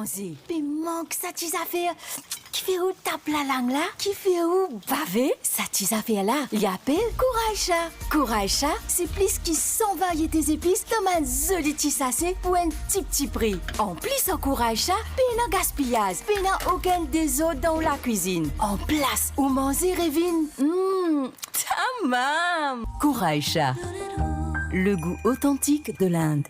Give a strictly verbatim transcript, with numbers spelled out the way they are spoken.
Manze, pe mank sa ti zafer ki fer ou tap lalang la, ki fer ou bave. Sa ti zafer la, li apel Kouray Sa. Kouray Sa, se plis ki san variete zepis dan bann zoli ti sase pou enn ti pti pri. Anplis, ar Kouray Sa, pena gaspiyaz, pena okenn dezord dan ou lakwizinn. Anplas, ou manze revinn, mm, tamam! Kouray Sa, le goût authentique de l'Inde.